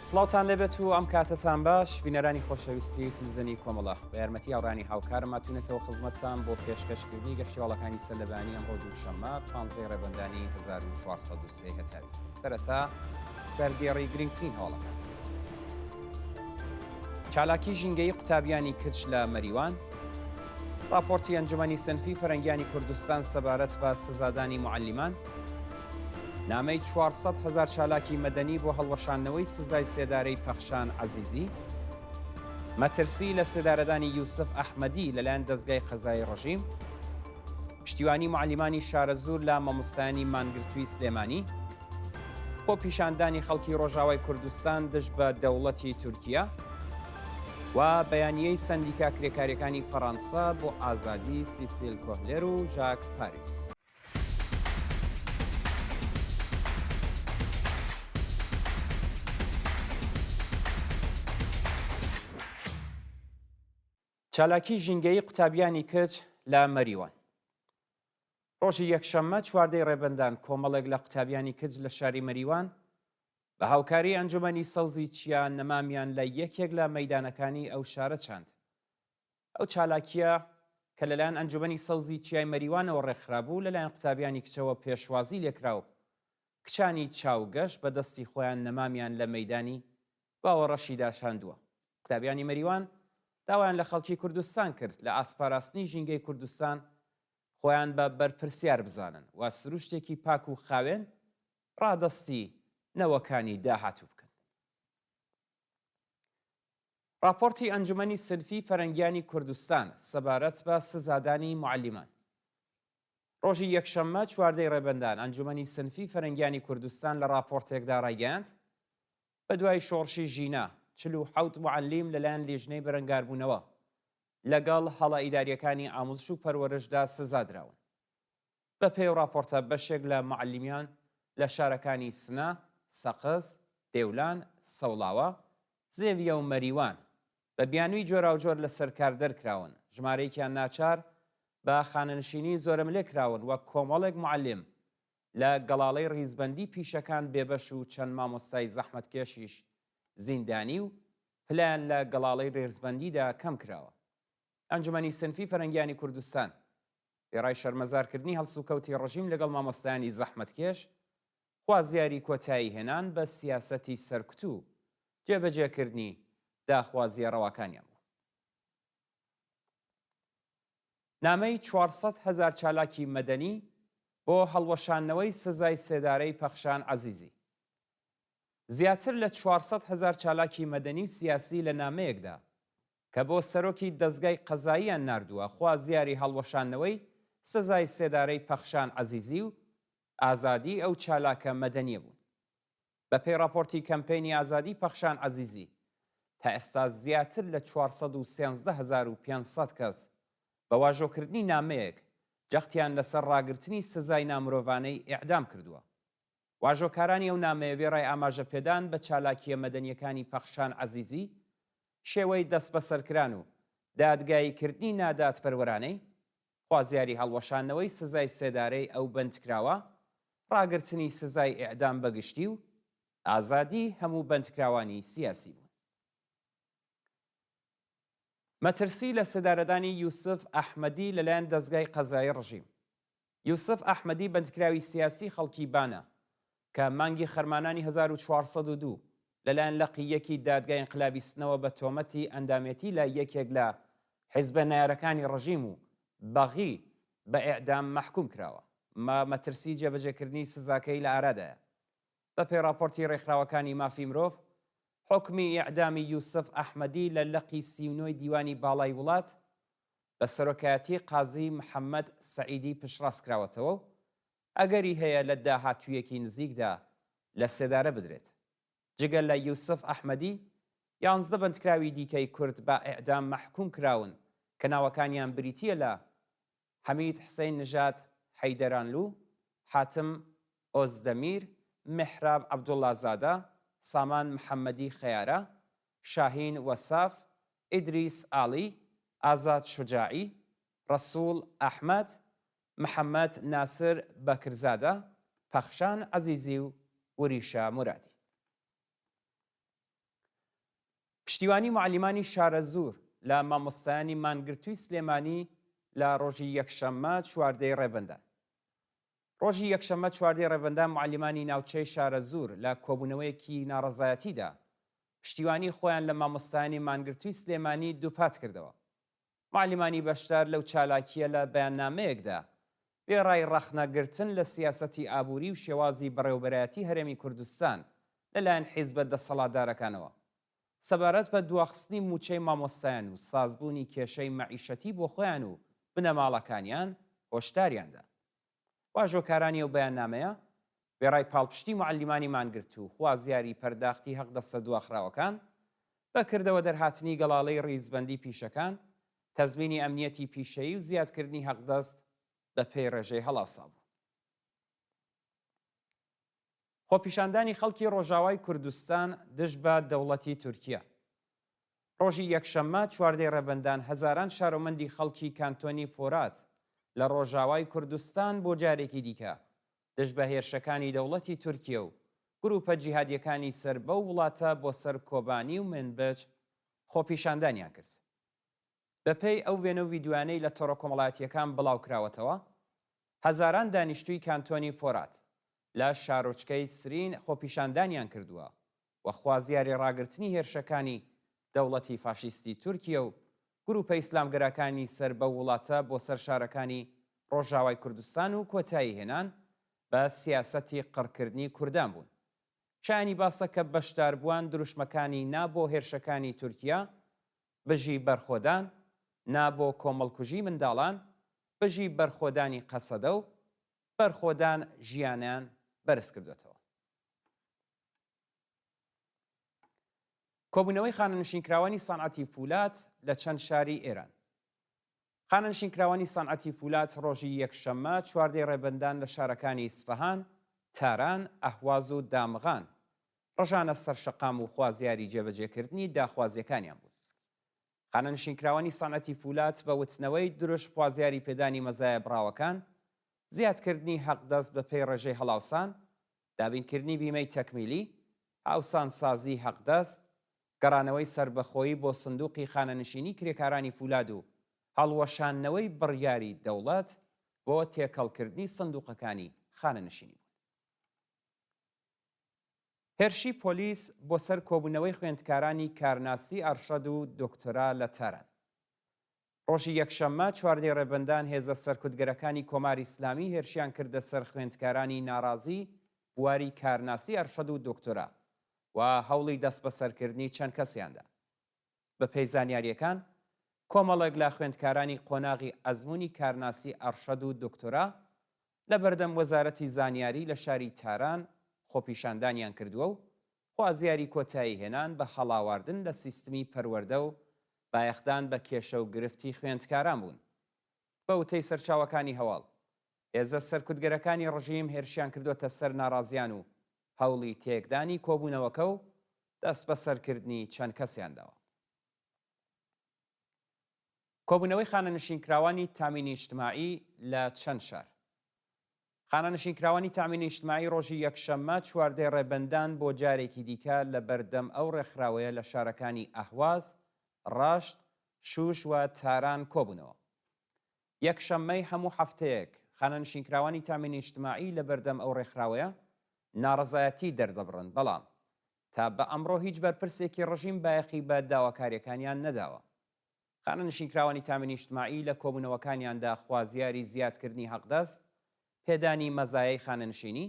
سڵاوتان لێبێت و ئەم کاتەتان باش بینەرانی خۆشەویستی تلویزیۆنی کۆمەڵە بە یارمەتی هاوڕانی هاوکارم هاتوونەتەوە خزمەتتان بۆ پێشکەشکردنی گەشتیواڵەکانی سەر لەبانی ئەمڕۆ دووشەممە 15 ڕێبەندانی 1403 هەتاوی سەرەتا سەردێڕی گرنگترین هەواڵەکان. چالاکی ژینگەیی قوتابیانی کچ لە مەریوان، ڕاپۆرتی ئەنجومەنی سنفی فەرەنگیانی کوردستان سەبارەت بە سزادانی موعەلیمان، نامەی 400 هەزار چالاکی مەدەنی بۆ هەڵوەشاندنەوەی سزای سێدارەی پەخشان عەزیزی، مەترسی لە سێدارەدانی یوسف ئەحمەدی لەلایەن دەزگای قەزایی ڕژیم، پشتیوانی موعەلیمانی شارەزوور لە مامۆستایانی مانگرتووی سلێمانی، خۆپیشاندانی خەڵکی ڕۆژاوای کوردستان دژ بە دەوڵەتی تورکیا و بەیانیەی سەندیکا کرێکاریەکانی فەڕەنسا بۆ ئازادی سیسیل کۆهلێر و ژاک پاریس. چالاکی ژینگەیی قوتابیانی کچ لە مەریوان. ڕۆژی یەکشەممە چواردەی ڕێبەندان کۆمەڵێک لە قوتابیانی کچ لە شاری مەریوان بە هاوکاری ئەنجومەنی سەوزی چیا نەمامیان لە یەکێک لە مەیدانەکانی ئەو شارە چاند. ئەو چالاکییە کە لەلایەن ئەنجومەنی سەوزی چیای مەریوانەوە ڕێکخرابوو لەلایەن قوتابیانی کچەوە پێشوازی لێکرا و کچانی چاوگەش بە دەستی خۆیان نەمامیان لە مەیدانی باوەڕەشیدا چاندووە. قوتابیانی مەریوان داوایان لە خەڵکی کوردستان کرد لە ئاست پاراستنی ژینگەی کوردستان خۆیان بە بەرپرسیار بزانن و سروشتێکی پاک و خاوێن ڕادەستی نەوەکانی داهاتوو بکەن. ڕاپۆرتی ئەنجومەنی سنفی فەرەنگیانی کوردستان سەبارەت بە سزادانی موعەلیمان. ڕۆژی یەکشەممە چواردەی ڕێبەندان ئەنجومەنی سنفی فەرەنگیانی کوردستان لە ڕاپۆرتێکدا ڕایگەیاند، بەدوای شۆڕشی ژینا، 47 موعەلیم لەلایەن لیژنەی بەرەنگاربوونەوە لەگەڵ هەڵە ئیدارییەکانی ئاموزش و پەروەرشدا سزا دراون. بەپێی ئەو ڕاپۆرتە بەشێک لە موعەلیمیان لە شارەکانی سنە، سەقز، دێولان، سەوڵاوا، زێویە و مەریوان بە بیانووی جۆراوجۆر لەسەر کار دەرکراون، ژمارەیەکیان ناچار بە خانەنشینی زۆرەملێ کراون و کۆمەڵێک موعەلیم لە گەڵاڵەی ڕیزبەندی پیشەکان بێبەش و چەند مامۆستای زەحمەتکێشیش زیندانی و پلەیان لە گەڵاڵەی ڕیرزبەندیدا کەم کراوە. ئەنجومەنی سنفی فەرەنگیانی کوردستان وێڕای شەرمەزارکردنی هەڵسوکەوتی ڕژیم لەگەڵ مامۆستایانی زەحمەتکێش، خوازیاری کۆتایی هێنان بە سیاسەتی سەرکوت و جێبەجێکردنی داخوازییە ڕەواکانیان بوو. نامەی 400 هەزار چالاکی مەدەنی بۆ هەڵوەشاندنەوەی سزای سێدارەی پەخشان عەزیزی. زیاتر لە 400 هەزار چالاکی مەدەنی و سیاسی لە نامەیەکدا کە بۆ سەرۆکی دەزگای قەزاییان ناردووە خوازیاری هەڵوەشاندنەوەی سزای سێدارەی پەخشان عەزیزی و ئازادی ئەو چالاکە مەدەنییە بوون. بەپێی ڕاپۆرتی کەمپەینی ئازادی پەخشان عەزیزی، تا ئێستا زیاتر لە 413,500 کەس بە واژۆکردنی نامەیەک جەختیان لەسەر ڕاگرتنی سزای نامرۆڤانەی ئێعدام کردووە. واژۆکارانی ئەو نامەیە وێڕای ئاماژەپێدان بە چالاکییە مەدەنییەکانی پەخشان عەزیزی، شێوەی دەستبەسەرکران و دادگاییکردنی نادادپەروەرانەی، خوازیاری هەڵوەشاندنەوەی سزای سێدارەی ئەو بەندکراوە، ڕاگرتنی سزای ئێعدام بە گشتی و ئازادیی هەموو بەندکراوانی سیاسی بوون. مەترسی لە سێدارەدانی یوسف ئەحمەدی لەلایەن دەزگای قەزایی ڕژیم. یوسف ئەحمەدی بەندکراوی سیاسی خەڵکی بانە کە مانگی خەرمانانی 1402 لەلایەن لقی یەکی دادگای ئینقلابی سنەوە بە تۆمەتی ئەندامێتی لە یەکێک لە حیزبە نەیارەکانی ڕژیم و بەغی بە ئێعدام مەحکووم کراوە، مە مەترسی جێبەجێکردنی سزاکەی لە ئارادایە. بەپێی ڕاپۆرتی ڕێکخراوەکانی مافی مرۆڤ، حوکمی ئێعدامی یوسف ئەحمەدی لە لقی 39 ی دیوانی باڵای وڵات بە سەرۆکایەتی قازی محەممەد سەعیدی پشتڕاست کراوەتەوە و ئەگەری هەیە لە داهاتوویەکی نزیکدا لە سێدارە بدرێت. جگە لە یوسف ئەحمەدی، یانزدە بەندکراوی دیکەی کورد بە ئێعدام مەحکووم کراون کە ناوەکانیان بریتییە لە، حەمید حسەین نژاد حەیدەرانلوو، حاتم ئۆزدەمیر، مێحراب عەبدوڵڵازادە، سامان محەممەدی خەیارە، شاهین وەساف، ئیدریس ئاڵی، ئازاد شوجاعی، ڕەسووڵ ئەحمەد، محەمەد ناسر بەکرزادە، پەخشان عەزیزی و وریشە مورادی. پشتیوانی موعەلیمانی شارەزوور لە مامۆستایانی مانگرتووی سلێمانی لە ڕۆژی یەکشەممە چواردەی ڕێبەندان. ڕۆژی یەکشەممە چواردەی ڕێبەندان موعەلیمانی ناوچەی شارەزوور لە کۆبوونەوەیەکی ناڕەزایەتیدا پشتیوانی خۆیان لە مامۆستایانی مانگرتووی سلێمانی دووپات کردەوە. موعەلیمانی بەشدار لەو چالاکییە لە بەیاننامەیەکدا وێڕای ڕەخنە گرتن لە سیاسەتی ئابووری و شێوازی بەڕێوەبەرایەتی هەرێمی کوردستان لە لایەن حیزبە دەسەڵاتدارەکانەوە سەبارەت بە دواخستنی مووچەی مامۆستایان و سازبوونی کێشەی مەعیشەتی بۆ خۆیان و بنەماڵەکانیان هۆشداریان دا. واژۆکارانی ئەو بەیاننامەیە وێڕای پاڵپشتی موعەلیمانی مانگرتوو و خوازیاری پەرداختی هەقدەستە دواخراوەکان، بە کردەوە دەرهاتنی گەڵاڵەی ڕیزبەندی پیشەکان، تەزمینی ئەمنیەتی پیشەیی و زیادکردنی هەقدەست بە پێی ڕێژەی هەڵاوساو بوون. خۆپیشاندانی خەڵکی ڕۆژاوای کوردستان دژ بە دەوڵەتی تورکیە. ڕۆژی یەکشەممە چواردەی ڕێبەندان هەزاران شارۆمەندی خەڵکی کانتۆنی فۆرات لە ڕۆژاوای کوردستان بۆ جارێکی دیکە دژ بە هێرشەکانی دەوڵەتی تورکیە و گرووپە جیهادییەکانی سەر بەو وڵاتە بۆ سەر کۆبانی و منبج خۆپیشاندانیان کرد. بەپێی ئەو وێنە و ڤیدیۆیانەی لە تۆڕە کۆمەڵایەتییەکان بڵاوکراوەتەوە، هەزاران دانیشتووی کانتۆنی فۆرات لە شارۆچکەی سرین خۆپیشاندانیان کردووە و خوازیاری ڕاگرتنی هێرشەکانی دەوڵەتی فاشیستی تورکیە و گرووپە ئیسلامگەراکانی سەر بەو وڵاتە بۆ سەر شارەکانی ڕۆژاوای کوردستان و کۆتایی هێنان بە سیاسەتی قڕکردنی کوردان بوون. شایانی باسە کە بەشداربووان دروشمەکانی نا بۆ هێرشەکانی تورکیە، بژی بەرخۆدان، نا بۆ کۆمەڵکوژی منداڵان، بژی بەرخۆدانی قەسەدە و بەرخۆدان ژیانیان بەرز کردۆتەوە. کۆبوونەوەی خانەنشینکراوانی سەنعەتی فولاد لە چەند شاری ئێران. خانەنشینکراوانی سەنعەتی فولاد ڕۆژی یەکشەممە چواردەی ڕێبەندان لە شارەکانی ئیسفەهان، تاران، ئەهواز و دامغان ڕژانە سەر شەقام و خوازیاری جێبەجێکردنی داخوازییەکانیان بوون. خانەنشینکراوانی سەنعەتی فولاد بە وتنەوەی دروشم خوازیاری پێدانی مەزایە بڕاوەکان، زیادکردنی حەقدەست بەپێی ڕێژەی هەڵاوسان، دابینکردنی بیمەی تەکمیلی، هاوسانسازی حەقدەست، گەڕانەوەی سەربەخۆیی بۆ سندوقی خانەنشینی کرێکارانی فولاد و هەڵوەشاندنەوەی بڕیاری دەوڵەت بۆ تێکەڵکردنی سندوقەکانی خانەنشینی بوون. هێرشی پۆلیس بۆ سەر کۆبوونەوەی خوێندکارانی کارناسی ئەرشەد و دۆکتۆرا لە تاران. ڕۆژی یەکشەممە چواردەی ڕێبەندان هێزە سەرکوتگەرەکانی کۆماری ئیسلامی هێرشیان کردە سەر خوێندکارانی ناڕازی بواری کارناسی ئەرشەد و دۆکتۆرا و هەوڵی دەستبەسەرکردنی چەند کەسیان دا. بەپێی زانیارییەکان، کۆمەڵێک لە خوێندکارانی قۆناغی ئەزموونی کارناسی ئەرشەد و دۆکتۆرا لە بەردەم وەزارەتی زانیاری لە شاری تاران خۆپیشاندانیان کردووە و خوازیاری کۆتایی هێنان بە هەڵاواردن لە سیستمی پەروەردە و بایەخدان بە کێشە و گرفتی خوێندکاران بوون. بە وتەی سەرچاوەکانی هەواڵ، هێزە سەرکوتگەرەکانی ڕژیم هێرشیان کردووەتە سەر ناڕازیان و هەوڵی تێکدانی کۆبوونەوەکە و دەستبەسەرکردنی چەند کەسیان داوە. کۆبوونەوەی خانەنشینکراوانی تامینی ئیجتماعی لە چەند شار. خانەنشینکراوانی تامینی ئیجتماعی ڕۆژی یەکشەممە چواردەی ڕێبەندان بۆ جارێکی دیکە لە بەردەم ئەو ڕێکخراوەیە لە شارەکانی ئەهواز، ڕەشت، شوش و تاران کۆبوونەوە. یەکشەممەی هەموو هەفتەیەک خانەنشینکراوانی تامینی ئیجتماعی لە بەردەم ئەو ڕێکخراوەیە ناڕەزایەتی دەردەبڕن، بەڵام تا بە ئەمڕۆ هیچ بەرپرسێکی ڕژیم بایەخی بە داواکارییەکانیان نەداوە. خانەنشینکراوانی تامینی ئیجتماعی لە کۆبوونەوەکانیاندا خوازیاری زیادکردنی حەقدەست، پێدانی مەزایای خانەنشینی،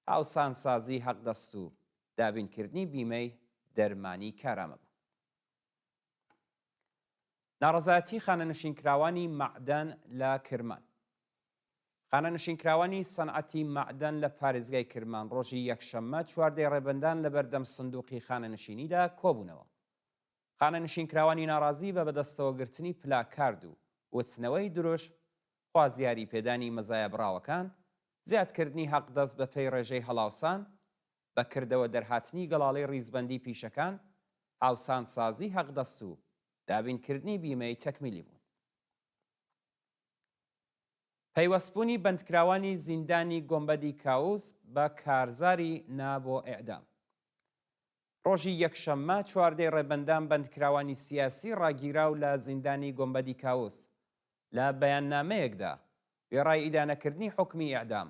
هاوسانسازی حەقدەست و دابینکردنی بیمەی دەرمانی کارامە بوون. ناڕەزایەتی خانەنشینکراوانی مەعدەن لە کرمان. خانەنشینکراوانی سەنعەتی مەعدەن لە پارێزگای کرمان ڕۆژی یەکشەممە چواردەی ڕێبەندان لەبەردەم سندوقی خانەنشینیدا کۆبوونەوە. خانەنشینکراوانی ناڕازی بە بەدەستەوەگرتنی پلاکارد و وتنەوەی دروشم خوازیاری پێدانی مەزایا بڕاوەکان، زیادکردنی حەقدەست بەپێی ڕێژەی هەڵاوسان، بە کردەوە دەرهاتنی گەڵاڵەی ڕیزبەندی پیشەکان، هاوسانسازی حەقدەست و دابینکردنی بیمەی تەکمیلی بوون. پەیوەستبوونی بەندکراوانی زیندانی گۆمبەدی کاووس بە کارزاری نا بۆ ئێعدام. ڕۆژی یەکشەممە چواردەی ڕێبەندان بەندکراوانی سیاسی ڕاگیراو لە زیندانی گۆمبەدی کاووس لە بەیاننامەیەکدا وێڕای ئیدانەکردنی حوکمی ئێعدام،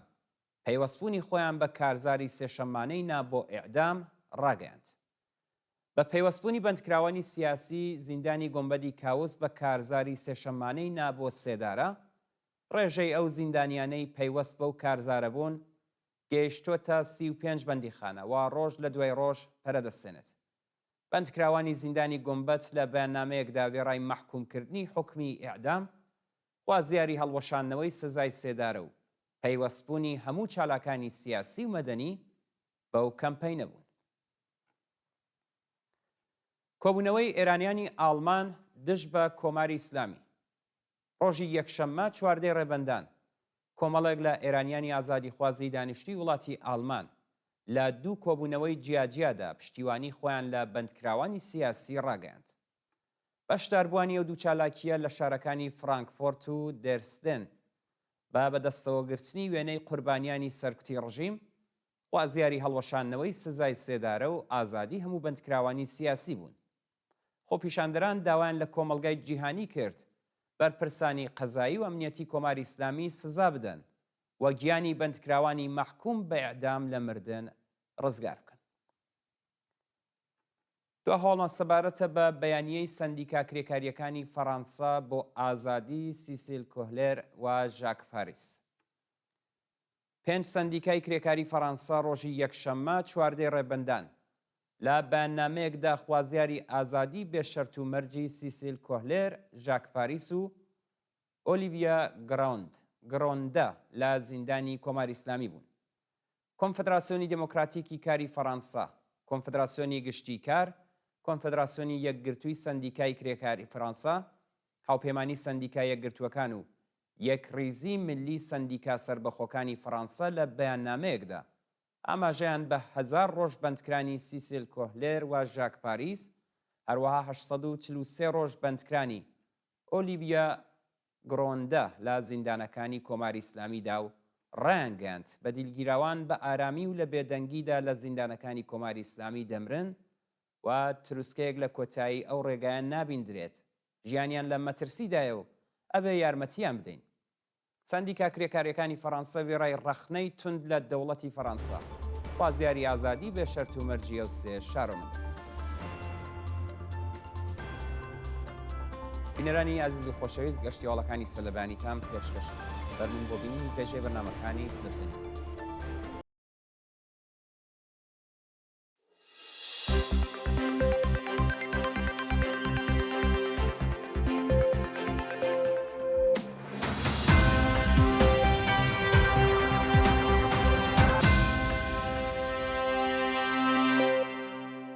پەیوەستبوونی خۆیان بە کارزاری سێشەممانەی نا بۆ ئێعدام ڕاگەیاند. بە پەیوەستبوونی بەندکراوانی سیاسی زیندانی گۆمبەدی کاووس بە کارزاری سێشەممانەی نا بۆ سێدارە، ڕێژەی ئەو زیندانیانەی پەیوەست بەو کارزارە بوون گەیشتۆتە 35 بەندیخانە و ڕۆژ لە دوای ڕۆژ پەرە دەستێنێت. بەندکراوانی زیندانی گومبەت لە بەیاننامەیەکدا وێڕای مەحکوومکردنی حوکمی ئێعدام، خوازیاری هەڵوەشاندنەوەی سزای سێدارە و پەیوەستبوونی هەموو چالاکانی سیاسی و مەدەنی بەو کەمپەینە بوون. کۆبوونەوەی ئێرانیانی ئاڵمان دژ بە کۆماری ئیسلامی ڕۆژی یەکشەممە چواردەی ڕێبەندان، کۆمەڵێک لە ئێرانیانی ئازادیخوازی دانیشتووی وڵاتی ئاڵمان لە دوو کۆبوونەوەی جیاجیادا پشتیوانی خۆیان لە بەندکراوانی سیاسی ڕاگەیاند. بەشداربووانی ئەو دوو چالاکییە لە شارەکانی فرانکفۆرت و دێرسدێن بە بەدەستەوەگرتنی وێنەی قوربانیانی سەرکوتی ڕژیم، خوازیاری هەڵوەشاندنەوەی سزای سێدارە و ئازادی هەموو بەندکراوانی سیاسی بوون. خۆپیشاندەران داوایان لە کۆمەڵگای جیهانی کرد بەرپرسانی قەزایی و ئەمنیەتی کۆماری ئیسلامی سزا بدەن و گیانی بەندکراوانی مەحکووم بە ئێعدام لە مردن ڕزگار بکەن. دوا هەواڵمان سەبارەتە بە بەیانیەی سەندیکا کرێکارییەکانی فەڕانسە بۆ ئازادی سیسیل کۆهلێر و ژاک پاریس. پێنج سەندیکای کرێکاری فەڕانسە ڕۆژی یەکشەممە چواردەی ڕێبەندان لە بەیاننامەیەکدا خوازیاری ئازادی بێ شەرت و مەرجی سیسیل کۆهلێر، ژاک پاریس و ئۆلیڤیە گڕۆند گڕۆندە لە زیندانی کۆماری ئیسلامی بوون. کۆنفدراسیۆنی دێمۆکراتیکی کاری فەڕانسە، کۆنفدراسیۆنی گشتیی کار، کۆنفدراسیۆنی یەکگرتووی سەندیکای کرێکاری فەرانسە، هاوپەیمانی سەندیکا یەکگرتووەکان و یەکڕیزی ملی سەندیکا سەربەخۆکانی فەڕانسە لە بەیاننامەیەکدا ئاماژەیان بە هەزار ڕۆژ بەندکرانی سیسیل کۆهلێر و ژاک پاریس، هەروەها 843 ڕۆژ بەندکرانی ئۆلیڤیە گڕۆندە لە زیندانەکانی کۆماری ئیسلامیدا و ڕایانگەیاند، بەدیلگیراوان بە ئارامی و لە بێدەنگیدا لە زیندانەکانی کۆماری ئیسلامی دەمرن و تروسکەیەک لە کۆتایی ئەو ڕێگایە نابیندرێت، ژیانیان لە مەترسیدایە و ئەبێ یارمەتییان بدەین. سەندیکا کرێکارییەکانی فەڕانسە وێڕای ڕەخنەی توند لە دەوڵەتی فەڕانسە، خوازیاری ئازادی بێ شەرت و مەرجی ئەو سێ شارۆمەندەن. بینەرانی ئازیز و خۆشەویست گەشتی هەواڵەکانی سەرلەبەیانیتان پێشکەش کرد. فەرموون بۆ بینینی درێژەی بەرنامەکانی تەلەفزیۆنی کوردی.